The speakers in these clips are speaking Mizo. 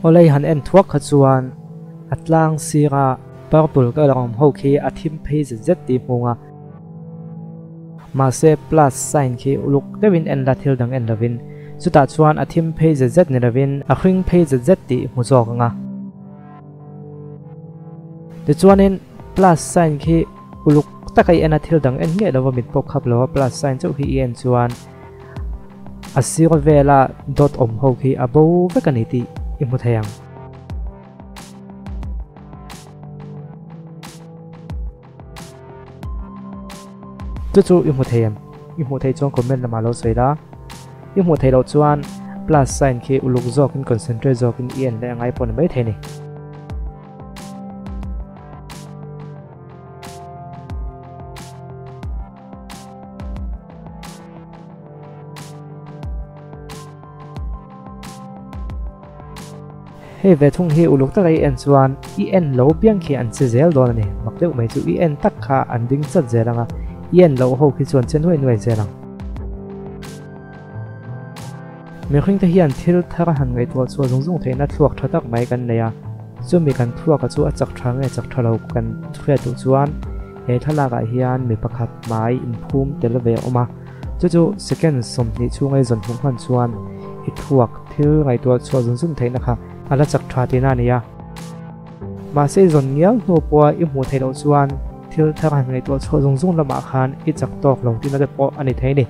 Awlei han en thuak kha chuan a tlang sira purple colour awm ho khi a thim phei zet zet tih hmung a. Mahse plus sign khi uluk deuhin en la thil dang en lovin chutah chuan a thim phei zet zet ni lovin a hring phei zet zet tih hmu zawk ang a. Tichuanin plus sign khi uluk taka i en a thil dang en ngei lova mit pawh khap lova plus sign chauh hi i en chuan a sir vela dot awm ho khi a bo vek a ni tih i hmu thei ang. Chu chu i hmu thei em? I hmuh theih chuan comment lamah lo sawi la. I hmuh theih loh chuan plus sign khi uluk zawkin concentrate zawkin i en leh a ngai pawh ni maithei a ni. Hei ve thung hi uluk taka i en chuan i en lo piang khi an che zel dawn a ni. Mak deuh mai chu i en tak kha an ding chat zel ang a, i en loh ho khi chuan che nuai nuai zel ang. Mihring te hian thil thar han ngaihtuah chhuah zung zung theihna thluak tha tak mai kan nei a, chumi kan thluaka chu a chak tha nge chak tha lo kan hriat duh chuan he thlalakah hian mi pakhat hmai inphum tel ve a awm a, chu chu second 20 chhunga i zawn hmuh hman chuan i thluak thil ngaihtuah chhuah zung zung theihna kha a la chak tha tihna a ni a. Mahse i zawn ngial hnu pawha i hmuh theih loh chuan thil thar han ngaihtuah chhuah zung zung lamah khan i chak tawk lo tihna te pawh a ni thei a ni.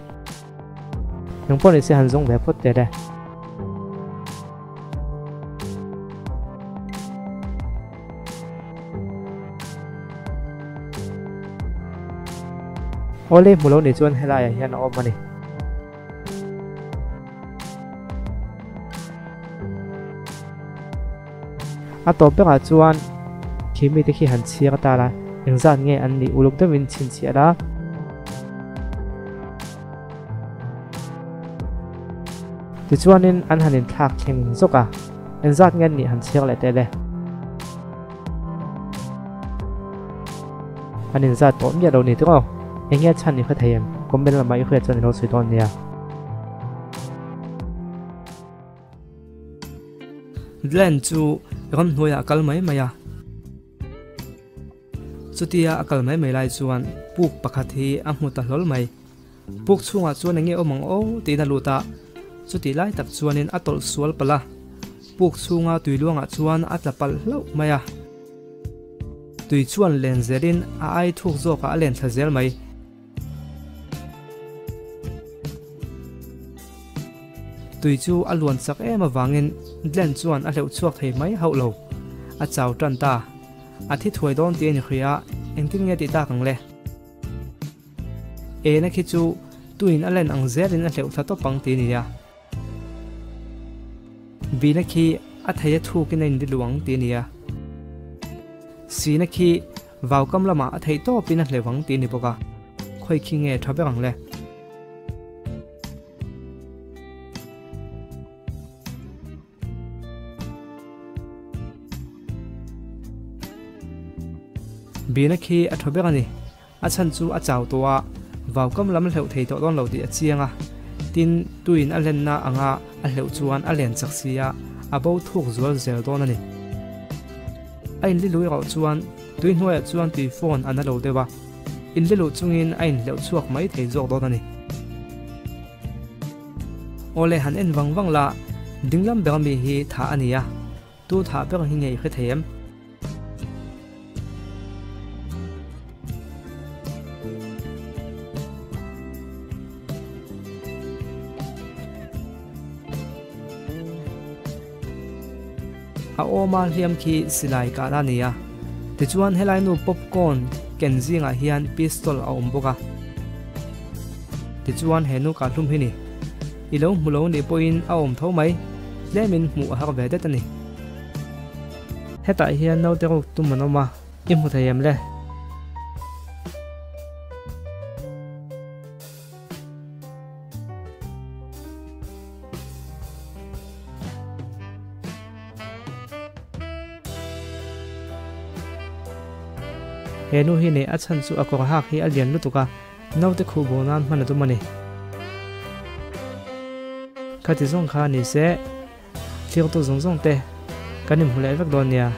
Nang pawh nise han zawng ve phawt teh le. Awle hmu lo nih chuan helaiah hian a awm a ni. A tawp berah chuan khi mite khi han chhiar ta la, engzat nge an nih uluk deuhin chhinchhiah la. Tichuanin an han inthlak thleng zawk a, engzat nge an nih han chhiar leh teh le. An inzat tawh miah lo ni tiraw? Enge a chhan i hre thei em? Comment lamah i hriat chuan i lo sawi dawn nia. Glenn chu ramhnuaiah a kal mai mai a. Chutia a kal mai mai lai chuan puk pakhat hi a hmu ta hlawl mai. Puk chhungah chuan enge awm ang aw tiin a lut a, chutih lai tak chuanin a tawlh sual palh a, puk chhunga tui luangah chuan a tla palh hlauh mai a. Tui chuan len zelin a ai thuk zawkah a len thla zel mai. Tui chu a luan chak em avangin Glenn chuan a hleuh chhuak thei mai hauh lo. A chau tan ta. A thi thuai dawn tih a ni hria a, engtin nge tih tak ang le? Ena khi chu tuin a len ang zelin a hleuh thla tawp ang tih a ni a. Bina khi a thei a thukin a inri luh ang tih a ni a. Sina khi vaukam lamah a theih tawpin a hleuh ang tih a ni bawk a. Khawi khi nge tha ber ang le? Bina khi a tha ber a ni. A chhan chu a chau tawh a, vaukam lam hleuh thei tawh dawn lo tih a chiang a. Tin, tuin a lenna anga a hleuh chuan a len chak si a, a bo thuk zual zel dawn a ni. A inlilu erawh chuan tui hnuaiah chuan tui fawn a na lo deuh a, inliluh chungin a inhleuh chhuak mai thei zawk dawn a ni. Awle han en vang vang la, dinglam ber ami hi thah a ni a, tu thah ber hi nge i hre thei em? A awma hliam khi silai kahna a ni a, tichuan helai nu popcorn ken zingah hian pistol a awm bawk a. Tichuan he nu kahhlum hi ni. I lo hmu lo nih pawhin a awm tho mai, tlemin hmuh a har ve det a ni. Hetah hian naute ruk tum an awm a, i hmu thei em le? He nu hi nei a chhan chu a kawr hak hi a lian lutuk a, naute khuh bo nan hman a tum a ni. Khati zawng kha ni se, thirtu zawng zawng te. Kan inhmu leh vek dawn nia.